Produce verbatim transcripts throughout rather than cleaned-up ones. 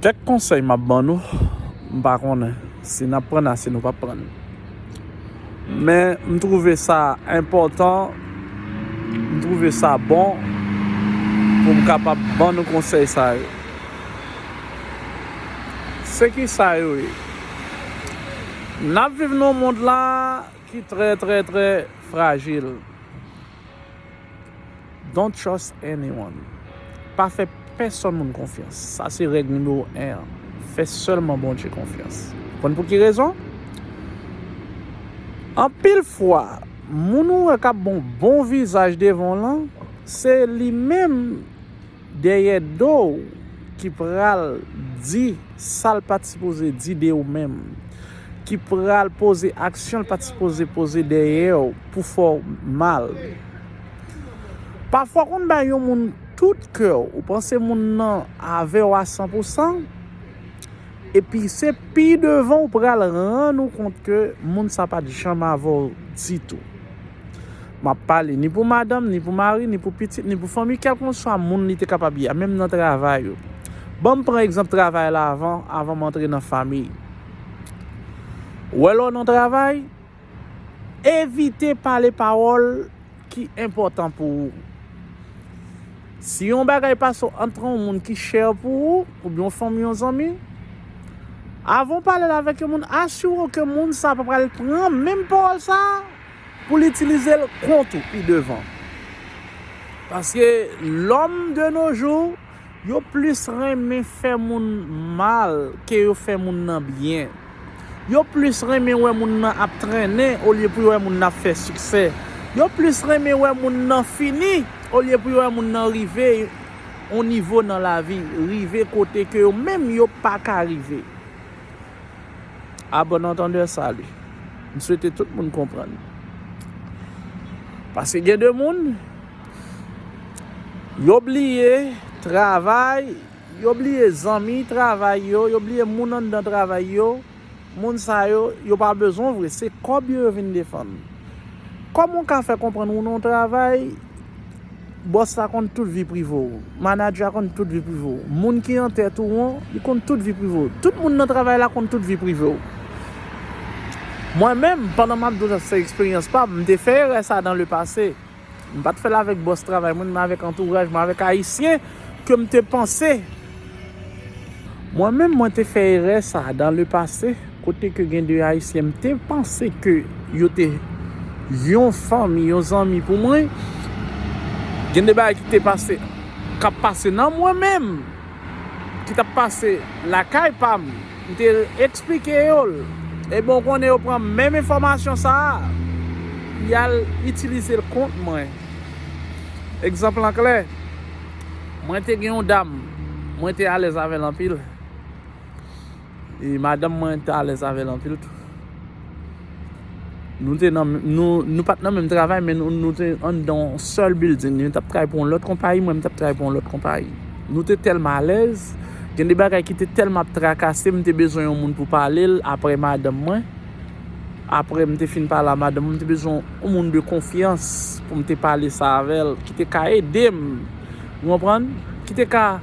Kèk konsèy m ap ban nou, m pa konnen si n ap pran l, si nou p ap pran l. Men m twouve sa enpòtan, m twouve sa bon pou m kapab ban nou konsèy sa yo. Se ki sa yo ye? N ap viv nan yon mond la ki trè, trè, trè frajil. Don't trust anyone. Pa fè pèsonn moun konfyans. Sa se règ nimewo en an. Fè sèlman Bondye konfyans. Konn pou ki rezon? Anpil fwa, moun ou wè k ap bon bon vizaj devan w lan, se li menm dèyè do w ki pral di sa l pa t sipoze di de ou menm, ki pral poze aksyon l pa t sipoze poze dèyè w pou fè w mal. Pafwa w konn bay yon moun tout kè w, ou panse moun nan avè w a san pou san, epi se pi devan ou pral rann ou kont ke moun sa pa t janm avè w ditou. M ap pale ni pou madanm, ni pou mari, ni pou pitit, ni pou fanmi, kèlkanswa moun li te kapab ye a, menm nan travay yo. Ban m pran egzanp travay la avan, avan m antre nan fanmi. Ou wè lè w nan travay, evite pale pawòl ki enpòtan pou ou. Si yon bagay pase w ant yon moun ki chè pou ou, oubyen yon fanmi, yon zanmi, avan w pale l avèk yon moun, asire w ke moun sa pa pral pran menm pawòl sa a pou l itilize l kont ou pi devan. Paske lòm de nos jours, yo plis renmen fè moun mal ke yo fè moun nan byen. Yo plis renmen wè moun nan ap trennen olye pou yo wè moun nan ap fè siksè. Yo plis renmen wè moun nan fini olye pou yo wè moun nan rive yon nivo nan lavi, rive kote ke yo menm yo pa ka rive. A bon antandè, sali. M swete tout moun konprann. Paske gen de moun, yo bliye travay, yo bliye zanmi travay yo, yo bliye moun anndan travay yo. Moun sa yo, yo pa bezwen w vre. Se kòb yo, yo vin defann. Kòman w ka fè konprann ou nan yon travay, bòs la konn tout vi prive w, manadjè a konn tout vi prive w, moun ki an tèt ou an, li konn tout vi prive w. Tout moun nan travay la konn tout vi prive w. Mwen menm, pandan m ap di w sa, se eksperyans pa m, m te fè erè sa dans le passé. M pa t fè l avèk bòs travay mwen, men avèk antouraj mwen, avèk Ayisyen ke m te panse. Mwen menm, mwen te fè erè sa dans le passé, kote ke gen de Ayisyen, m te panse ke yo te yon fanmi, yon zanmi pou mwen. Gen de bagay ki te pase, k ap pase nan mwen menm, ki t ap pase lakay pa m, m te eksplike yo l. Ebyen, w konnen yo pran menm enfòmasyon sa a, y al itilize l kont mwen. Egzanp lan klè, mwen te gen yon dam, mwen te alèz avè l anpil. E madanm mwen te alèz avè l anpil tou. Nou te nan, nou, nou pa t nan menm travay, men nou, nou te anndan yon sèl bilding. Li t ap travay pou yon lòt konpayi, mwen, m t ap travay pou yon lòt konpayi. Nou te tèlman alèz, gen de bagay ki te tèlman ap trakase m, m te bezwen yon moun pou pale l apre madanm mwen. Apre m te fin pale a madanm mwen, m te bezwen yon moun de konfyans pou m te pale sa avè l, ki te ka ede m, ou konprann? Ki te ka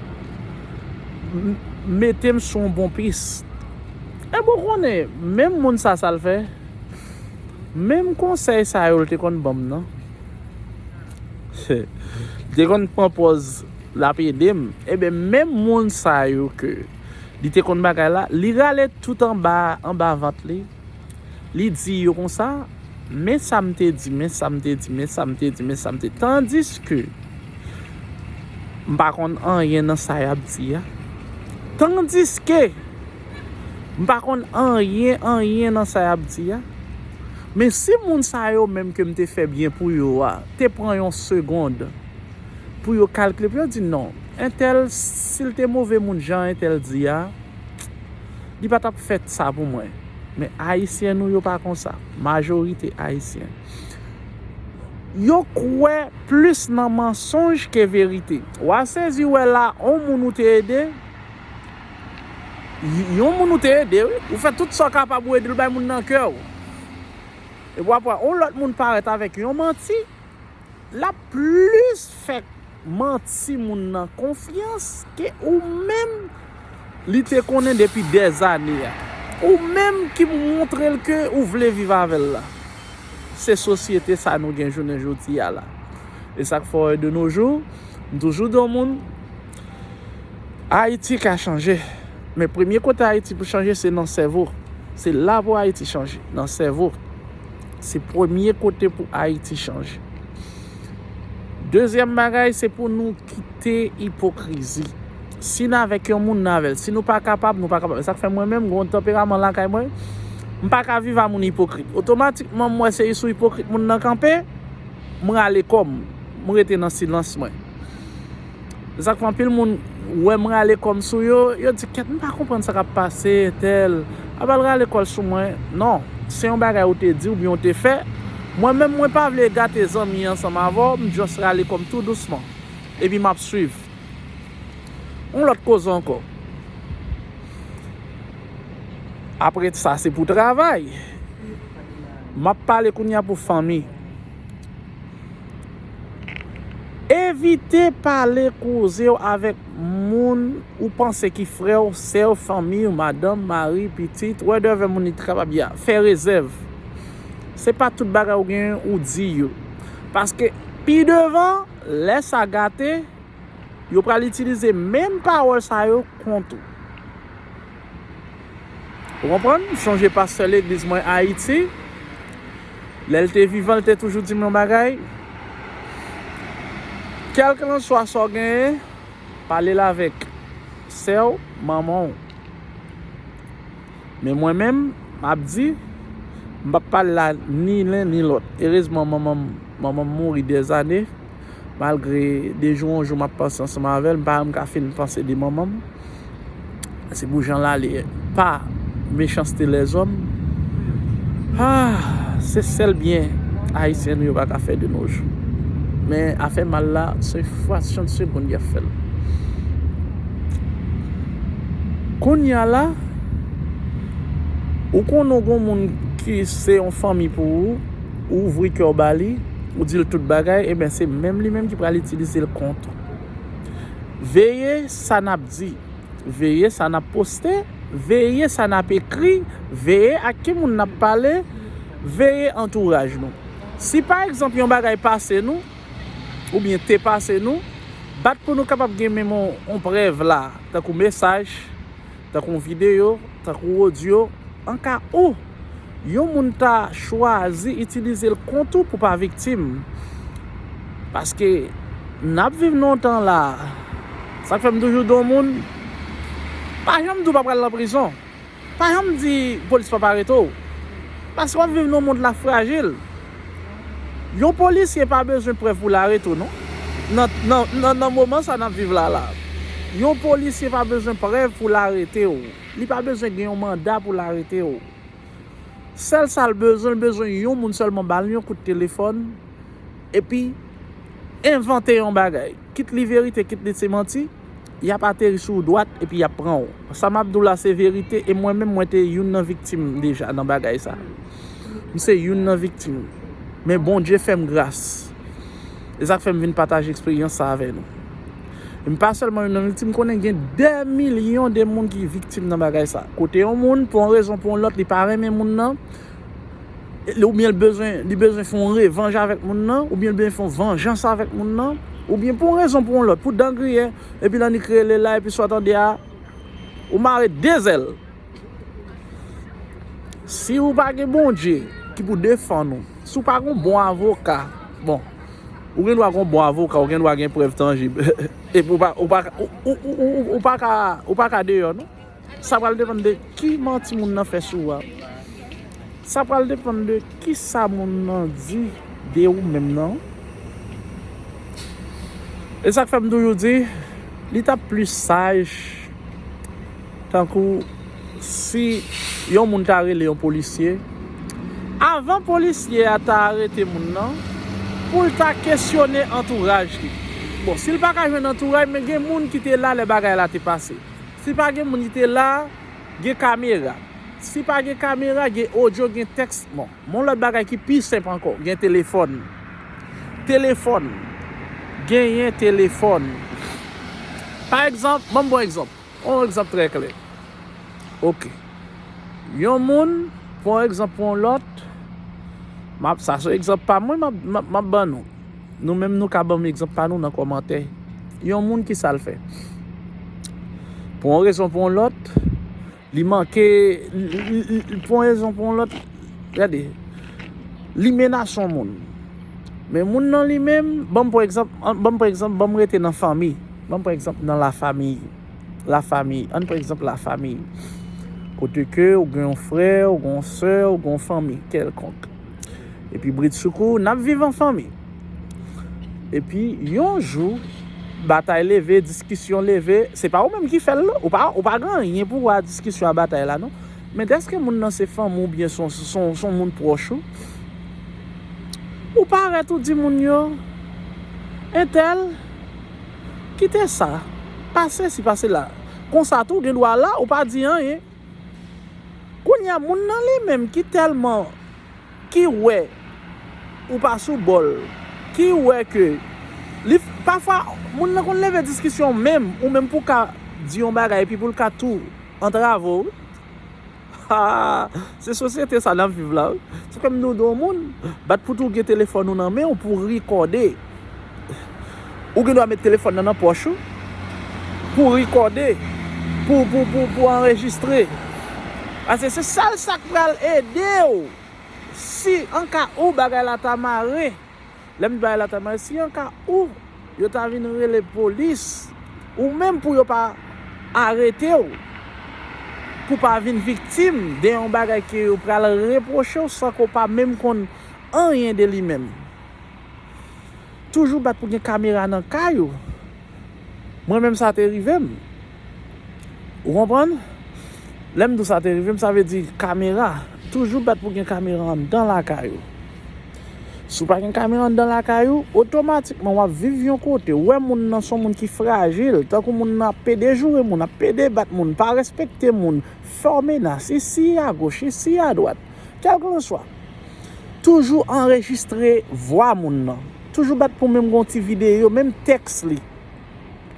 m-, mete m sou yon bon pis. Ebyen, w konnen, menm moun sa, sa l fè? Menm konsèy sa yo l te konn ban m nan. Li te konn pran pòz l ap ede m. Ebyen, menm moun sa yo ke li te konn bagay la, li rale tout anba, anba vant li. Li di yo konsa, men sa m te di, men sa m te di, men sa m te di, men sa m te, tandiske m pa konn anyen nan sa y ap di a. Tandiske m pa konn anyen, anyen nan sa y ap di a. Men si moun sa yo menm ke m te fè byen pou yo a, te pran yon segonn pou yo kalkile, pou yo di, "Non, entèl, si l te move moun jan entèl di a, li pa t ap fèt sa pou mwen." Men Ayisyen nou yo pa konsa. Majorite Ayisyen, yo kwè plis nan mansonj ke verite. W a sezi wè la, yon moun ou te ede, y-, yon moun ou te ede, wi. Ou fè tout sa w kapab, ou ede l, bay moun nan kè w. Epi apre, yon lòt moun parèt avèk yon manti, l ap plis fè manti moun nan konfyans ke ou menm Li te konnen depi dèzane a. Ou menm ki montre l ke ou vle viv avè l la. Se sosyete sa nou gen jounen jodi a la. E sa k fè w wè de nos jours, m toujou di yon moun, Ayiti ka chanje. Men premye kote Ayiti pou chanje, se nan sèvo. Se la pou Ayiti chanje, nan sèvo. Se premye kote pou Ayiti chanje. Dezyèm bagay, se pou nou kite ipokrizi. Si n avèk yon moun, n avè l. Si nou pa kapab, nou pa kapab. E sa k fè mwen menm, gen yon tanperaman lakay mwen, m pa ka viv a moun ipokrit. Otomatikman, m wè se sou ipokrit moun nan kanpe, m rale kò m, m rete nan silans mwen. E sa k fè anpil moun wè m rale kò m sou yo, yo di, "Kèt, m pa konprann sa k ap pase, entèl. Apa l rale kò l sou mwen?" Non, se yon bagay ou te di oubyen ou te fè. Mwen menm, mwen pa vle gate zanmi ansanm avè w, m just rale kò m tou dousman. Epi m ap swiv. Yon lòt koze ankò. Apre sa, se pou travay. M ap pale kounye a pou fanmi. Evite pale koze w avèk moun ou panse ki frè w, sè w, fanmi w, madanm, mari, pitit, whatever moun li kapab ye a. Fè rezèv. Se pa tout bagay ou genyen ou di yo. Paske pi devan, lè sa gate, yo pral itilize menm pawòl sa yo kont ou. Ou konprann? M sonje pastè legliz mwen Ayiti, lè l te vivan, l te toujou di m yon bagay, kèlkanswa sa w genyen, pale l avèk sè w, manman w. Men mwen menm, m ap di, m p ap pale la ni len ni lòt. Erezman, manman m, manman m mouri dèzane. Malgre de jou an jou m ap panse ansanm avè l, m pa janm ka fin panse de manman m. Se pou jan l ale, pa mechanste lèzòm. Ah, se sèl byen ayisyen nou yo pa ka fè de nos jours. Men afè mal la, se fraksyon de segonn y ap fè l. Kounye a la, ou konnen w gen yon moun ki se yon fanmi pou ou, ou ouvri kè w ba li, ou di l tout bagay, ebyen se menm li menm ki pral itilize l kont ou. Veye sa n ap di, veye sa n ap poste, veye sa n ap ekri, veye ak ki moun n ap pale, veye antouraj nou. Si pa egzanp yon bagay pase nou, oubyen te pase nou, bat pou nou kapab gen menm yon, yon prèv la, tankou mesaj, tankou yon videyo, tankou odyo, an ka ou, yon moun ta chwazi itilize l kont ou pou pa viktim. Paske n ap viv nan yon tan la, sa k fè m toujou di yon moun, pa janm di w pa pral nan prizon. Pa janm di polis p ap arete w. Paske w ap viv nan yon mond la frajil. Yon polisye pa bezwen prèv pou l arete w, non. Nan, nan, nan, nan moman sa n ap viv la, la. Yon polisye pa bezwen prèv pou l arete w. Li pa bezwen gen yon manda pou l arete w. Sèl sa l bezwen, l bezwen yon moun sèlman ba l yon kout telefòn, epi envante yon bagay. Kit li verite, kit li se manti, y ap ateri sou ou dwat epi y ap pran w. Sa m ap di w la se verite, e mwen menm mwen te youn nan viktim deja nan bagay sa. M se youn nan viktim. Men Bondye fè m gras. E sa k fè m vin pataje eksperyans sa avè nou. E m pa sèlman youn nan viktim, m konnen gen dè milyon de moun ki viktim nan bagay sa. Kote yon moun, pou yon rezon pou yon lòt, li pa renmen moun nan, oubyen l bezwen, li bezwen fè yon revanj avèk moun nan, oubyen l bezwen fè yon vanjans avèk moun nan, oubyen pou yon rezon pou yon lòt, pou dan griyen, epi l annik rele la, epi sa w tande a, ou mare de zèl. Si ou pa gen Bondye ki pou defann ou, si ou pa gen yon bon avoka, bon, ou gen dwa gen yon bon avoka, ou gen dwa gen prèv tanjib. Epi ou pa, ou pa, ou, ou, ou, ou, ou pa ka, ou pa ka deyò, non. Sa pral depann de ki manti moun nan fè sou ou a. Sa pral depann de ki sa moun nan di de ou menm nan. E sa k fè m toujou di, li t ap plis saj, tankou si yon moun ta rele yon polisye, avan polisye a ta arete moun nan, pou l ta kesyone antouraj li. Bon, si l pa ka jwenn antouraj, men gen moun ki te la lè bagay la te pase. Si pa gen moun ki te la, gen kamera. Si pa gen kamera, gen odyo, gen tèks. Bon, yon lòt bagay ki pi senp ankò, gen telefòn. Telefòn. Genyen telefòn. Pa egzanp, ban m bon egzanp. Yon egzanp trè klè. Oke. Yon moun, pran yon egzanp pou yon lòt, m ap, sa se egzanp pa mwen, m ap, m ap, m ap ban nou. Nou menm, nou ka ban m egzanp pa nou nan kòmantè. Yon moun, ki sa l fè? Pou yon rezon, pou yon lòt, li manke, li, li, li, li, pou yon rezon, pou yon lòt, gade, li menase yon moun. Men moun nan li menm, ban m pran egzanp, an, ban m pran egzanp, ban m rete nan fanmi. Ban m pran egzanp nan lafanmi. Lafanmi. Ann pran egzanp lafanmi. Kote ke ou gen yon frè, ou gen yon sè, ou gen yon fanmi kèlkonk. Epi bridsoukou, n ap viv an fanmi. Epi yon jou, batay leve, diskisyon leve, se pa ou menm ki fè l, non. Ou pa, ou pa gen anyen pou wè a diskisyon a batay la, non. Men dèske moun nan se fanmi w oubyen se yon, se yon, se yon moun pwòch ou, ou parèt ou di moun yo, entèl, kite sa, pase si, pase la. Konsa tou, ou gen dwa la, ou pa di anyen. Kounye a, moun nan li menm ki tèlman, ki wè ou pa sou bò l, ki wè ke li, pafwa, moun nan konn leve diskisyon menm, ou menm pou w ka di yon bagay, epi pou l ka tou antrave w, wi. Ha! Se sosyete sa n ap viv la, wi. Se kòm nou di yon moun, bat pou tou gen telefòn ou nan men w pou w rekòde. Ou gen dwa met telefòn nan nan pòch ou, pou w rekòde, pou, pou, pou, pou anrejistre. Paske se sèl sa k pral ede w. Si an ka ou bagay la ta mare, lè m di bagay la ta mare, si an ka ou, yo ta vin rele polis, ou menm pou yo pa arete w, pou pa vin viktim de yon bagay ke yo pral repwoche w san ke w pa menm konn anyen de li menm. Toujou bat pou gen kamera nan kay ou. Mwen menm sa te rive m. Ou konprann? Lè m di w sa te rive m, sa vle di kamera. Toujou bat pou gen kamera anndan lakay ou. Si w pa gen kamera anndan lakay ou, otomatikman w ap viv yon kote, ou wè moun nan se yon moun ki frajil, tankou moun nan ap pede joure moun, ap pede bat moun, pa respekte moun, fè w menas, isi a goch, isi a dwat. Kèlkanswa. Toujou anrejistre vwa moun nan. Toujou bat pou menm gon ti videyo, menm tèks li.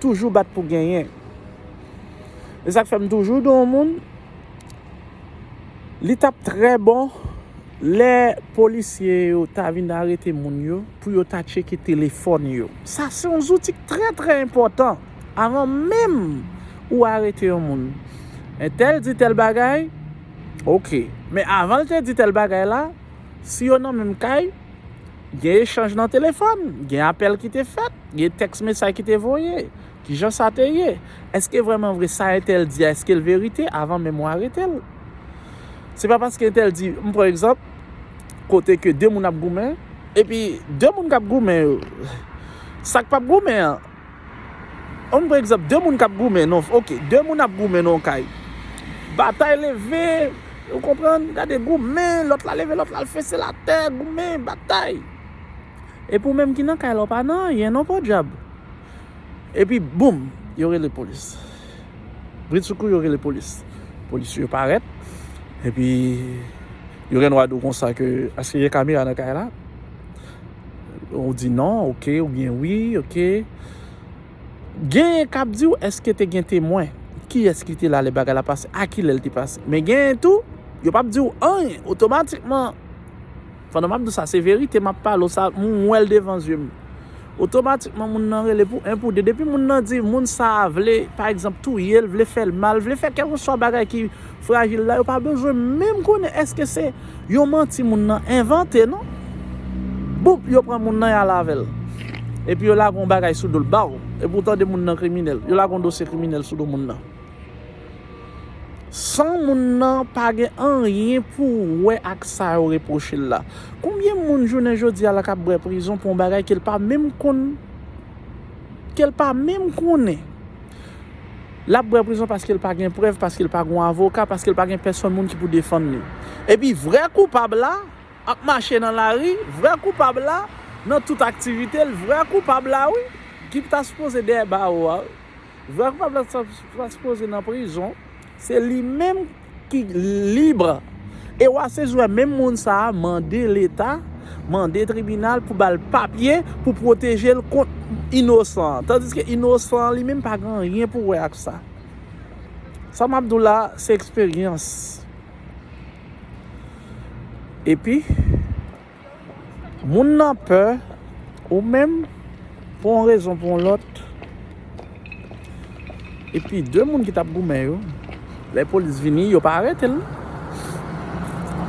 Toujou bat pou genyen. E sa k fè m toujou di yon moun, li t ap trè bon lè polisye yo ta vin arete moun yo, pou yo ta tcheke telefòn yo. Sa se yon zouti k trè, trè enpòtan. Avan menm ou arete yon moun. Entèl di tèl bagay, oke. Men avan l te di tèl bagay la, si yo nan menm kay, gen echanj nan telefòn, gen apèl ki te fèt, gen tèks mesaj ki te voye. Kijan sa te ye? Èske vrèman vre sa entèl di a, èske l verite avan menm ou arete l? Se pa paske entèl di, m pran egzanp, kote ke de moun ap goumen, epi de moun k ap goumen yo, sa k p ap goumen an, ann pran egzanp, de moun k ap goumen, non, oke, de moun ap goumen nan yon kay. Batay leve, ou konprann, gade goumen, lòt la leve, lòt la al fese l atè, goumen, batay. Epi ou menm ki nan kay la, ou pa nan anyen, non, podyab. Epi, boum, yo rele polis. Bridsoukou, yo rele polis. Polis yo parèt. Epi, yo gen dwa di w konsa ke, èske gen kamera nan kay la? Ou di non, oke, oubyen wi, oke. Genyen k ap di w, èske te gen temwen? Kiyès ki te la lè bagay la pase? A kilè l te pase? Men genyen tou, yo p ap di w anyen. Otomatikman, pandan m ap di w sa, se verite, m ap pale w sa, m wè l devan zye m. Otomatikman, moun nan rele pou en, pou de. Depi moun nan di, moun sa a vle, pa egzanp, touye l, vle fè l mal, vle fè kèlkeswa bagay ki frajil la, yo pa bezwen menm konnen èske se yon manti moun nan envante, non. Boup, yo pran moun nan, y al avè l. Epi yo lage yon bagay sou do l, baw. Epi w tande moun nan kriminèl. Yo lage yon dosye kriminèl sou do moun nan. San moun nan pa gen anyen pou wè ak sa yo repwoche l la. Konbyen moun jounen jodi a la k ap bwè prizon pou yon bagay ke l pa menm konn, ke l pa menm konnen? L ap bwè prizon paske l pa gen prèv, paske l pa gen avoka, paske l pa gen pèsonn moun ki pou defann li. Epi vrè koupab la ap mache nan lari, vrè koupab la nan tout aktivite l, vrè koupab la wi, ki ta sipoze dèyè bawo a wi. Vrè koupab la ta, ta sipoze nan prizon, se li menm ki lib. E w a sezi wè menm moun sa a mande Leta, mande tribinal pou ba l papye pou pwoteje l kont inosan an. Tandiske inosan an li menm pa gen anyen pou wè ak sa. Sa m ap di w la, se eksperyans. Epi, moun nan pè, ou menm, pou yon rezon, pou yon lòt. Epi, de moun ki t ap goumen yo, lè polis vini, yo pa arete l.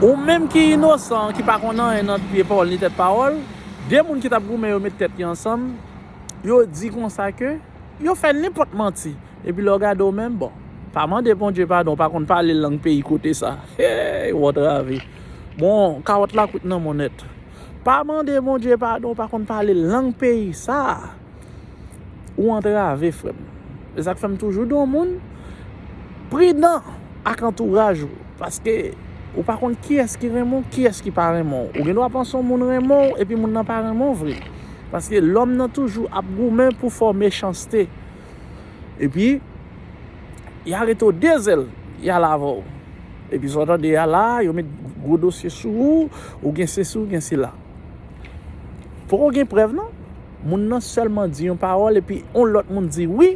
Ou menm ki inosan, ki pa konn anyen nan pye pawòl ni tèt pawòl, de moun ki t ap goumen yo met tèt yo ansanm, yo di konsa ke yo fè nenpòt manti. Epi lè w gade w menm, bon, pa mande Bondye padon, w pa konn pale lang peyi kote sa. Hey, w antrave. Bon, kawòt la kwit nan men w nèt. Pa mande Bondye padon, w pa konn pale lang peyi sa. Ou antrave, frè m. E sa k fè m toujou di yon moun, pridan ak antouraj ou. Paske ou pa konn kiyès ki renmen w, kiyès ki pa renmen w. Ou gen dwa panse yon moun renmen w, epi moun nan pa renmen w vre. Paske lòm nan toujou ap goumen pou fè w mechanste. Epi, y arete w de zèl, y al avè w. Epi sa w tande a la, yo met gwo dosye sou ou, ou gen sesi, ou gen sela. Poko gen prèv non. Moun nan sèlman di yon pawòl epi yon lòt moun di wi,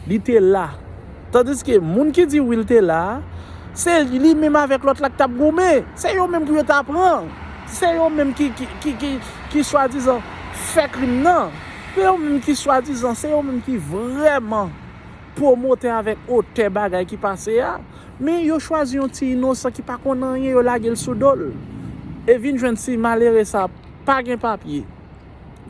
li te la. Tandiske moun ki di wi, li te la a, se li menm avèk lòt la ki t ap goumen. Se yo menm pou yo ta pran. Se yo menm ki, ki, ki, ki, ki swadizan fè krim nan. Se yo menm ki swadizan, se yo menm ki vrèman pwomotè avèk otè bagay ki pase a. Men yo chwazi yon ti inosan ki pa konn anyen, yo lage l sou do l. E vin jwenn si malere sa pa gen papye.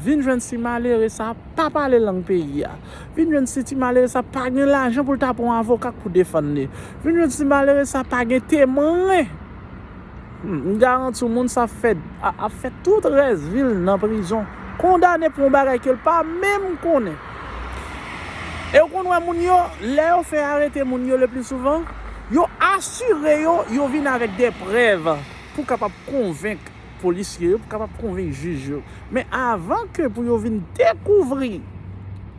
Vin jwenn si malere sa pa pale lang peyi a. Vin jwenn si ti malere sa pa gen lajan pou l ta pran yon avoka k pou defann li. Vin jwenn si malere sa pa gen temwen. Hmm, m garanti w, moun sa ap fè, a, ap fè tout rès vi l nan prizon. Kondane pou yon bagay ke l pa menm konnen. E w konn wè moun yo, lè yo fè arete moun yo le pli souvan, yo asire yo, yo vin avèk de prèv pou kapab konvenk polisye yo, pou kapab konvenk jij yo. Men avan ke pou yo vin dekouvri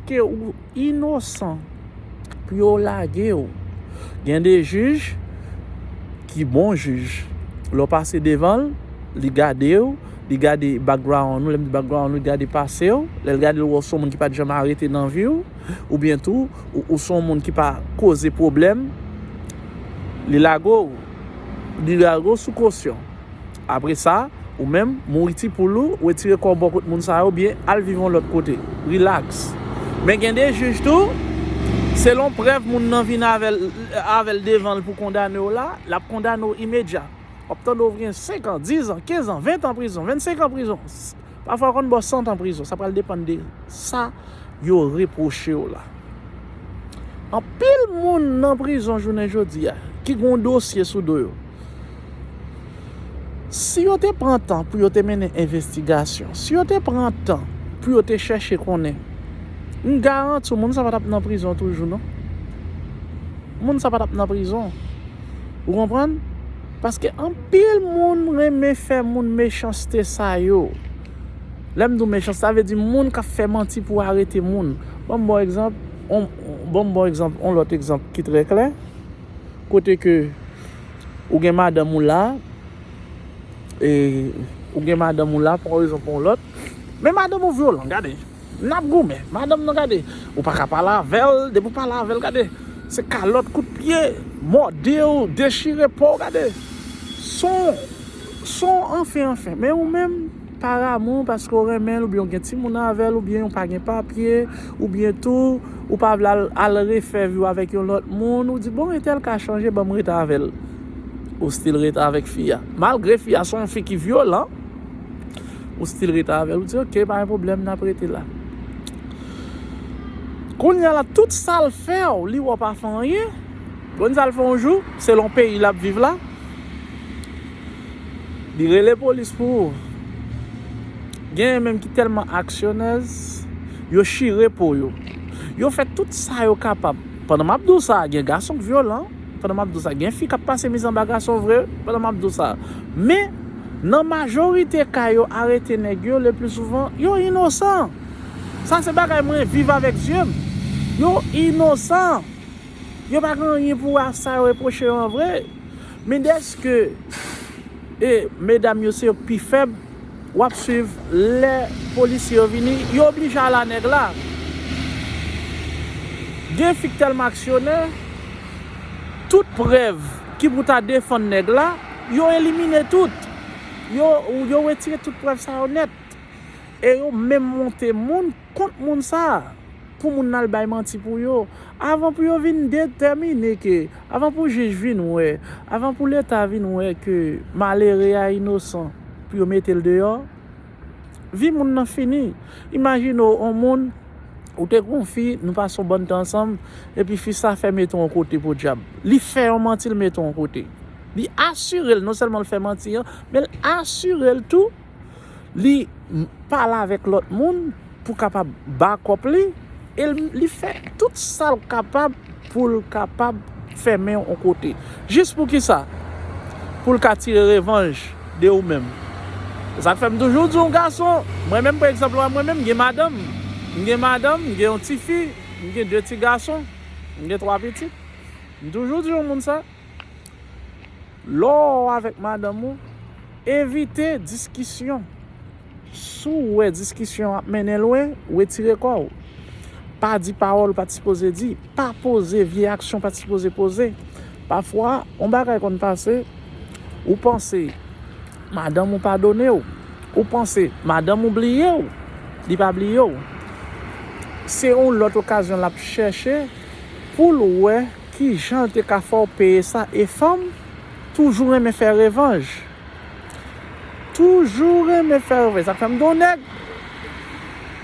ke ou inosan, pou yo lage w, gen de jij ki bon jij. Lè w pase devan l, li gade w, li gade background ou, lè m di background ou, li gade pase w, lè l gade l wè w se yon moun ki pa t janm arete nan vi w, oubyen tou, ou, ou se yon moun ki pa koze pwoblèm, li lage w, li lage w sou kosyon. Apre sa, ou menm, mouri ti poul ou, retire kò w bò kot moun sa yo, oubyen al viv yon lòt kote. Relax. Men gen de jij tou, selon prèv moun nan vin avè l, avè l devan l pou kondane w la, l ap kondane w imedya. W ap tande w gen senk an, diz an, kenz an, ven an prizon, vennsenk an prizon. Pafwa, yo konn ba w san an prizon. Sa pral depann de sa yo repwoche w la. Anpil moun nan prizon jounen jodi a, ki gen yon dosye sou do yo. Si yo te pran tan pou yo te mennen envestigasyon, si yo te pran tan pou yo te chèche konnen, m garanti w, moun sa pa t ap nan prizon toujou, non. Moun sa pa t ap nan prizon. Ou konprann? Paske anpil moun renmen fè moun mechanste sa yo. Lè m di w mechanste, sa vle di moun k ap fè manti pou arete moun. Ban m ba w egzanp, on, ban m ba w egzanp, on lòt egzanp ki trè klè. Kote ke ou gen madanm ou la, e ou gen madanm ou la pou yon rezon pou yon lòt, men madanm ou vyolan, gade. N ap goumen. Madanm nan, gade. Ou pa ka pale avè l. Depi w pale avè l, gade. Se kalòt, kout pye, mòde w, dechire po w, gade. Son, son, anfen, anfen. Men ou menm, pa amou, paske w renmen l, oubyen w gen timoun avè l, oubyen w pa gen papye, oubyen tou, ou pa vle al, al refè vi w avèk yon lòt moun, ou di, bon, entèl ka chanje, ban m rete avè l. Ou still rete avèk fi a. Malgre fi a se yon fi ki vyolan, ou still rete avè l, ou di, ok, pa gen pwoblèm, n ap rete la. Kounye a la, tout sa l fè w, li wè w pa fè anyen. Konn sa l fè yon jou, selon peyi l ap viv la, li rele polis pou ou. Genyen menm ki tèlman aksyonèz, yo chire po yo. Yo fè tout sa yo kapab. Pandan m ap di w sa, gen gason k vyolan. Pandan m ap di w sa, gen fi k ap pase mizè anba gason vre, pandan m ap di w sa. Men, nan majorite ka, yo arete nèg yo, le pli souvan, yo inosan. Sa se bagay mwen viv avèk zye m. Yo inosan. Yo pa gen anyen pou wè sa yo repwoche yo an vre. Men dèske, e, medam yo se yo k pi fèb, w ap swiv lè polisye yo vini, yo oblije al a nèg la. Gen fi k tèlman aksyonè, Tout prèv ki pou ta defann nèg la, yo elimine tout. Yo, yo retire tout prèv sa yo nèt. E yo menm monte moun kont moun sa a, pou moun nan al bay manti pou yo. Avan pou yo vin detèmine ke, avan pou jij vin wè, avan pou Leta vin wè ke malere a inosan, pou yo mete l deyò, vi moun nan fini. Imajine w, on moun, ou te gen yon fi, nou pase yon bann tan ansanm, epi fi sa fè mete w yon kote podyab. Li fè yon manti, l mete w yon kote. Li asire l, non sèlman l fè manti an, men l asire l tou, li m- pale avèk lòt moun pou kapab bakòp li, e l- li fè tout sa l kapab pou l kapab fèmen yon kote. Jis pou ki sa? Pou l ka tire revanj de ou menm. Se sa k fè m toujou di yon gason, mwen menm, pa egzanp, mwen menm, m gen madanm, m gen madanm, m gen yon tifi, m gen de ti gason, m gen twa pitit. M toujou di yon moun sa, lè w avèk madanm ou, evite diskisyon. Si w wè diskisyon ap mennen lwen, retire kò w. Pa di pawòl ou pa t sipoze di. Pa poze vye aksyon ou pa t sipoze poze. Pafwa, yon bagay konn pase, ou panse madanm ou padone w. Ou panse madanm ou bliye w. Li pa bliye w. Se yon lòt okazyon l ap chèche pou l wè ki jan l te ka fè w peye sa. E fanm toujou renmen fè revanj. Toujou renmen fè revanj. Sa k fè m di w nèg,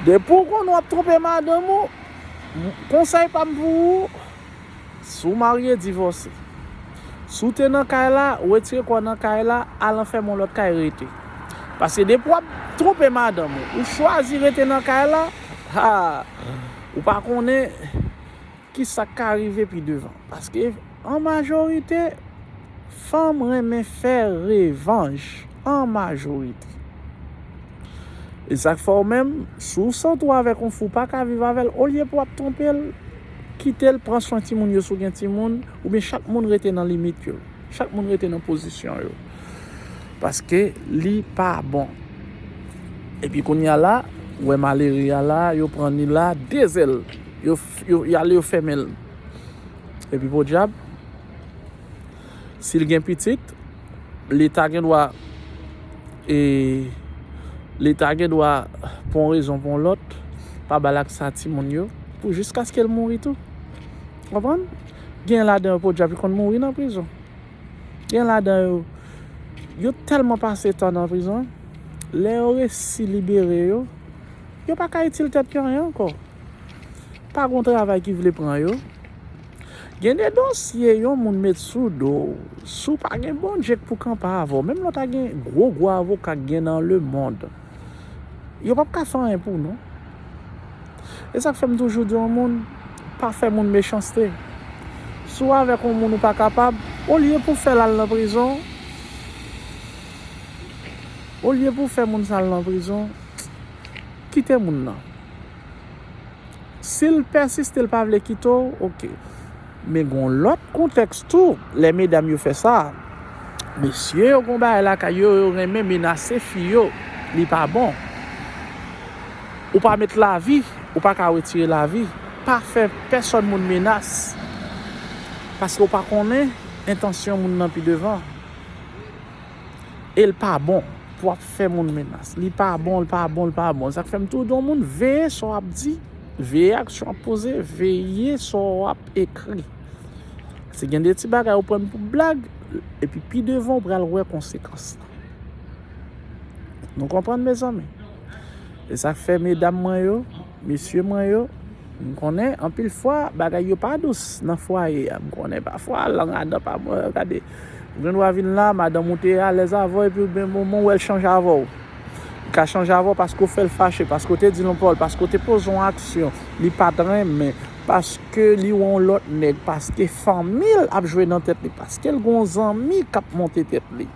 depi w konnen w ap twonpe madanm ou, m- konsèy pa m pou ou, si w marye, divòse. Si w te nan kay la, retire kò w nan kay la, al anfèmen w lòt kay rete. Paske depi w ap twonpe madanm ou, ou chwazi rete nan kay la, ha, ou pa konnen ki sa k ka rive pi devan. Paske, an majorite, fanm renmen fè revanj. An majorite. E sa k fè w menm, si w santi w avèk yon fi, w pa ka viv avè l, olye pou w ap twonpe l, kite l pran swen timoun yo si w gen timoun, oubyen chak moun rete nan limit yo. Chak moun rete nan pozisyon yo. Paske li pa bon. Epi kounye a la, ou wè malere a la, yo pran li la, de zèl. Yo, yo, y ale, yo fèmen l. Epi podyab, si l gen pitit, Leta gen dwa, e, Leta gen dwa, pou yon rezon, pou yon lòt, pa ba l aksè a timoun yo, pou jiskaske l mouri tou. Konprann? Gen ladan yo podyab ki konn mouri nan prizon. Gen ladan yo, yo tèlman pase tan nan prizon, lè yo resi libere yo, yo pa ka itil tèt yo anyen ankò. Pa gon travay ki vle pran yo. Gen de dosye yon moun met sou do w, si w pa gen Bondye k pou kanpe avè w, menm lè w ta gen gwo gwo avoka k gen nan lemonn, yo p ap ka fè anyen pou w non. E sa k fè m toujou di yon moun, pa fè moun mechanste. Si w avèk yon moun ou pa kapab, olye pou w fè l al nan prizon, olye pou w fè moun sa al nan prizon, kite moun nan. Si l pèsiste, l pa vle kite w, oke. Men gon lòt kontèks tou, lè medam yo fè sa. Mesye yo gon bagay lakay yo, yo renmen menase fi yo. Li pa bon. Ou pa met lavi, ou pa ka retire lavi. Pa fè pèsòn moun menas. Paske ou pa konnen entansyon moun nan pi devan. E l pa bon pou w ap fè moun menas. Li pa bon, li pa bon, li pa bon. Sa k fè m tou di yon moun, veye sa w ap di, veye aksyon w ap poze, veye sa w ap ekri. Se gen de ti bagay ou pran pou blag, epi pi devan ou pral wè konsekans lan. Nou konprann, mezanmi? E sa k fè medam mwen yo, mesye mwen yo, m konnen anpil fwa bagay yo pa dous nan fwaye a. M konnen pafwa lang adan pa bon. Gade, ou gen dwa vin la, madanm ou te alèz avè w, epi oubyen moman w wè l chanje avè w. Li ka chanje avè w paske w fè l fache, paske w te di l yon pawòl, paske w te poze yon aksyon li pa t renmen, paske li wè yon lòt nèg, paske fanmi l ap jwe nan tèt li, paske l gen yon zanmi k ap monte tèt li.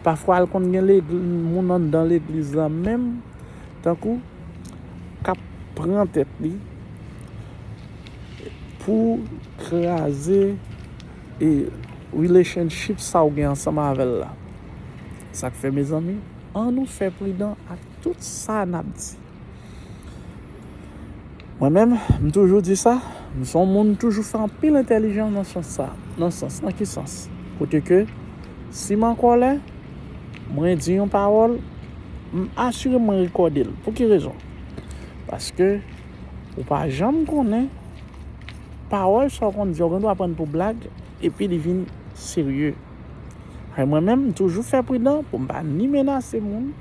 Pafwa, l konn gen legli- moun anndan legliz la menm, tankou, k ap pran tèt li pou kraze e relationship sa w gen ansanm avè l la. Sa k fè, mezanmi, ann nou fè pridan ak tout sa n ap di. Mwen menm, m toujou di sa, m se yon moun toujou fè anpil entèlijans nan sans sa. Nan sans, nan ki sans? Kote ke, si m an kòlè, mwen di yon pawòl, m asire mwen rekòde l. Pou ki rezon? Paske ou pa janm konnen pawòl sa w konn di, w gen dwa pran pou blag, epi li vin serye. E mwen menm, m toujou fè pridan pou m pa ni menase moun,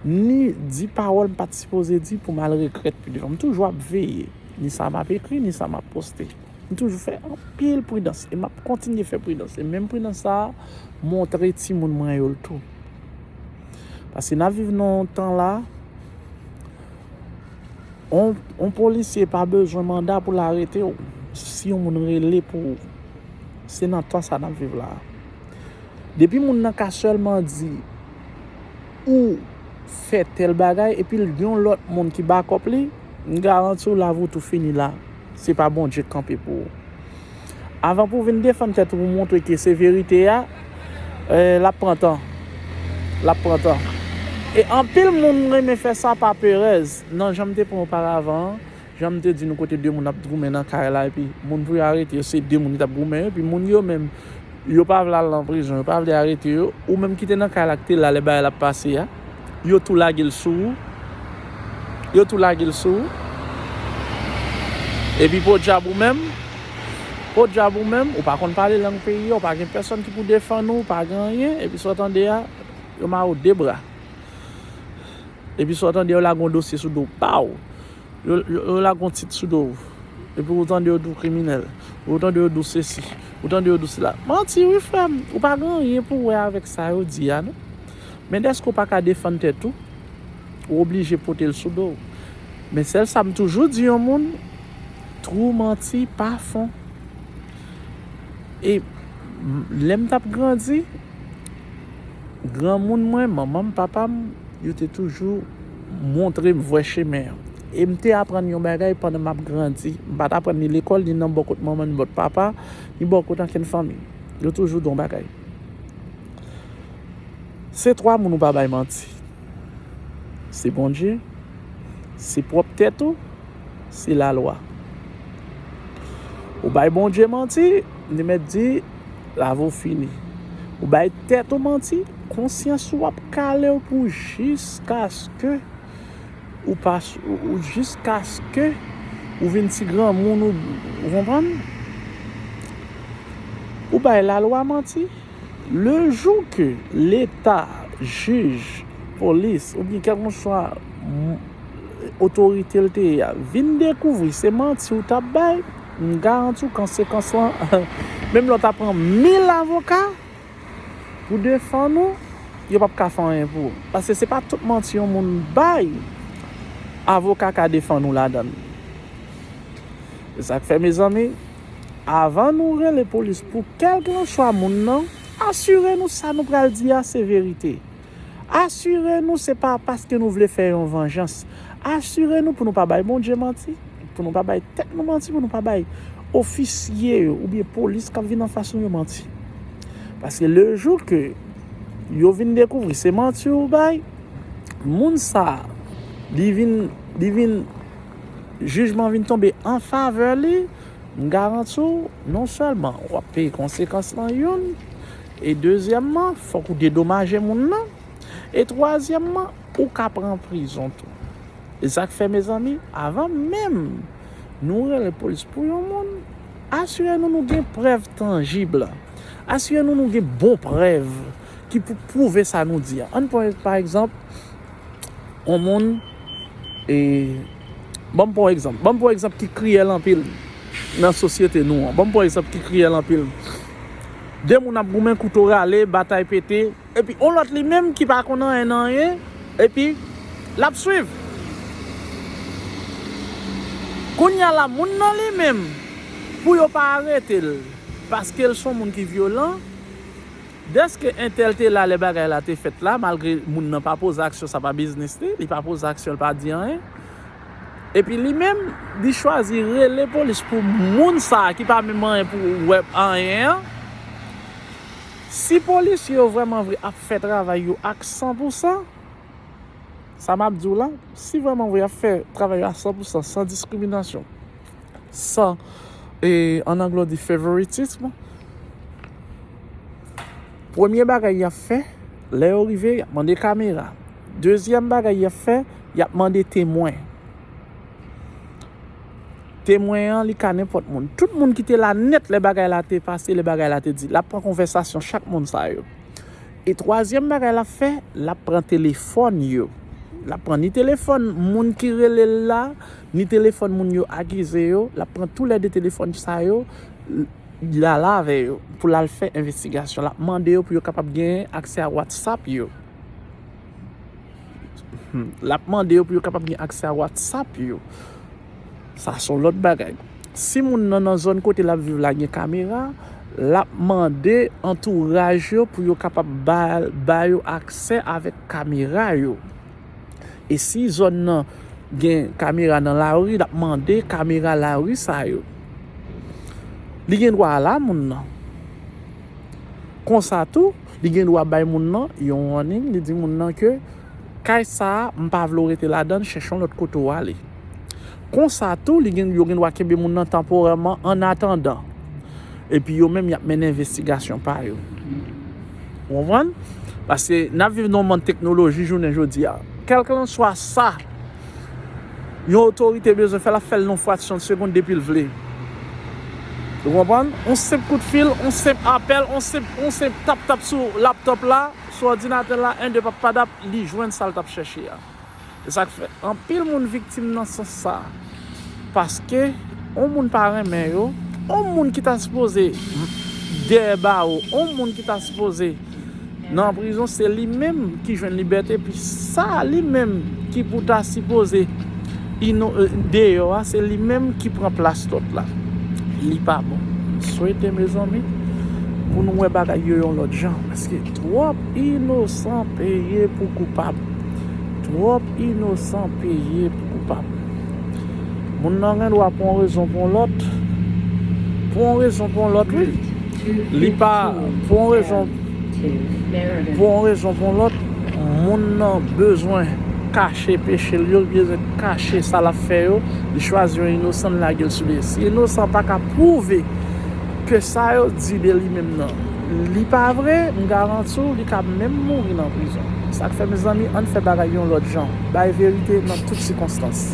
ni di pawòl m pa t sipoze di pou m al regrèt pi devan. M toujou ap veye, ni sa m ap ekri, ni sa m ap poste. M toujou fè anpil pridans, e m ap kontinye fè pridans. E menm pridans sa a, montre timoun mwen yo l tou. Paske n ap viv nan yon tan la, yon, yon polisye pa bezwen manda pou l arete w. Si yon moun rele pou ou, se nan tan sa n ap viv la. Depi moun nan ka sèlman di ou fè tèl bagay, epi l gen yon lòt moun ki bakòp li, m garanti w lavi w tou fini la. Se pa Bondye k kanpe pou ou. Avan pou w vin defann tèt ou, pou w montre ke se verite a, eh, l ap pran tan. L ap pran tan. E anpil moun renmen fè sa pa perèz. Nan jan m te pran oparavan an, jan m te di nou, kote de moun ap goumen nan kay la, epi moun pou yo arete yo, se de moun ki t ap goumen yo, epi moun yo menm, yo pa vle al nan prizon, yo pa vle arete yo, ou menm ki te nan kay la, ki te la lè bagay la ap pase a, yo tou lage l sou ou, yo tou lage l sou ou, epi podyab ou menm, podyab ou menm, ou pa konn pale lang peyi a, ou pa gen pèsòn ki pou defann ou, ou pa gen anyen, epi sa w tande a, yo mare w de bra. Epi sa w tande yo lage yon dosye sou do pa w. Yo, yo, yo lage yon tit sou do w. Epi ou tande yo di w kriminèl. Ou tande yo di w sesi. Ou tande yo di w sela. Manti wi frè m. Ou pa gen anyen pou w wè avèk sa yo di a non. Men dèske ou pa ka defann tèt ou, ou oblije pote l sou do w. Men sèl sa m toujou di yon moun, twou manti pa fon. E m, lè m t ap grandi, granmoun mwen, manman m, papa m, yo te toujou montre m vrè chemen an. E m te aprann yon bagay pandan m ap grandi. M pa t aprann ni lekòl, ni nan bò kot manman, ni bò kot papa, ni bò kot ankenn fanmi. Yo toujou di yon bagay. Se twa moun ou pa bay manti. Se Bondye, se pwòp tèt ou, se lalwa. Ou bay Bondye manti, li mèt di, lavi w fini. Ou bay tèt ou manti, konsyans ou ap kale w pou jiskaske ou pa, ou, ou jiskaske ou vin ti granmoun, ou, ou konprann? Ou bay lalwa manti. Le jou ke Leta, jij, polis, oubyen kèlkeswa m, otorite l te ye a, vin dekouvri se manti w t ap bay, m garanti w konsekans lan, menm lè w ta pran mil avoka pou defann ou, yo p ap ka fè anyen pou ou. Paske se pa tout manti yon moun bay, avoka ka defann ou ladan l. Se sa k fè, mezanmi, avan nou rele polis pou kèlkeswa moun nan, asire nou sa nou pral di a se verite. Asire nou se pa paske nou vle fè yon vanjans. Asire nou pou nou pa bay Bondye manti, pou nou pa bay tèt nou manti, pou nou pa bay ofisye yo oubyen polis k ap vin anfas nou yo manti. Paske le jou ke yo vin dekouvri se manti ou bay, moun sa a, li vin, li vin, jijman vin tonbe an favè li, m garanti w, non sèlman w ap peye konsekans lan youn, e dezyèmman, fòk ou dedomaje moun nan, e twazyèmman, ou ka pran prizon tou. E sa k fè, mezanmi, avan menm nou rele polis pou yon moun, asire nou nou gen prèv tanjib. Asire nou nou gen bon prèv ki pou pwouve sa nou di a. Ann pran, pa egzanp, yon moun, e, ban m pran yon egzanp. Ban m pran yon egzanp ki kriyèl anpil nan sosyete nou an. Ban m pran yon egzanp ki kriyèl anpil. De moun ap goumen, kouto rale, batay pete, epi yon lòt li menm ki pa konn anyen nan anyen, epi l ap swiv. Kounye a la, moun nan li menm, pou yo pa arete l, paske l se yon moun ki vyolan, dèske entèl te la lè bagay la te fèt la, malgre moun nan pa poze aksyon, sa pa biznis li, li pa poze aksyon, li pa di anyen. Epi li menm, li chwazi rele polis pou moun sa a ki pa menm anyen pou wè anyen an. Si polisye yo vrèman vre ap fè travay yo ak san pou san, Sa m ap di w la, si vrèman vre y ap fè travay yo a san pou san, san diskriminasyon, san, e, an anglè yo di favoritism, premye bagay y ap fè, lè yo rive, y ap mande kamera. Dezyèm bagay y ap fè, y ap mande temwen. Temwen an, li ka nenpòt moun. Tout moun ki te la nèt lè bagay la te pase, lè bagay la te di. L ap pran konvèsasyon chak moun sa yo. E twazyèm bagay l ap fè, l ap pran telefòn yo. L ap pran ni telefòn moun ki rele l la, ni telefòn moun yo akize yo. L ap pran toulède telefòn sa yo, l-, l al avè yo pou l al fè envestigasyon. L ap mande yo pou yo kapab genyen aksè a WhatsApp yo. Hmm. L ap mande yo pou yo kapab gen aksè a WhatsApp yo. Sa se yon lòt bagay. Si moun nan nan zòn kote l ap viv la gen kamera, l ap mande antouraj yo pou yo kapab ba, ba yo aksè avèk kamera yo. E si zòn nan gen kamera nan lari, l ap mande kamera lari sa yo. Li gen dwa al a moun nan. Konsa tou, li gen dwa bay moun nan yon warning, li di moun nan ke kay sa a, m pa vle w rete ladan l, chèche yon lòt kote w ale. Konsa tou, li gen, yo gen dwa kenbe moun nan tanporèman an atandan. Epi yo menm, y ap mennen envestigasyon pa yo. Ou konprann? Paske n ap viv nan yon mond teknoloji jounen jodi a. Kèlkanswa sa yon otorite bezwen fè, l ap fè l nan yon fraksyon de segonn depi l vle. Ou konprann? On senp kout fil, on senp apèl, on senp, on senp tap tap sou laptòp la, sou òdinatè la, en de pap padap, li jwenn sa l t ap chèche a. E sa k fè anpil moun viktim nan sans sa. Paske on moun pa renmen yo, on moun ki ta sipoze dèyè bawo, on moun ki ta sipoze nan prizon, se li menm ki jwenn libète, epi sa li menm ki pou ta sipoze ino-, eh, deyò a, se li menm ki pran plas lòt la. Li pa bon. M swete, mezanmi, pou nou wè bagay yo yon lòt jan, paske twòp inosan peye pou koupab. Twòp inosan peye pou koupab. Moun nan gen dwa pou yon rezon pou yon lòt. Pou yon rezon pou yon lòt, wi. Li pa pou yon rezon, pou yon rezon pou yon lòt. Moun nan bezwen kache peche l yo, li bezwen kache sa l ap fè yo. Li chwazi yon inosan, l lage l sou li. Si inosan pa ka pwouve ke sa yo di de li menm nan, li pa vre, m garanti w, li ka menm mouri nan prizon. Sa k fè, mezanmi, ann fè bagay yon lòt jan. Bay verite nan tout sikonstans.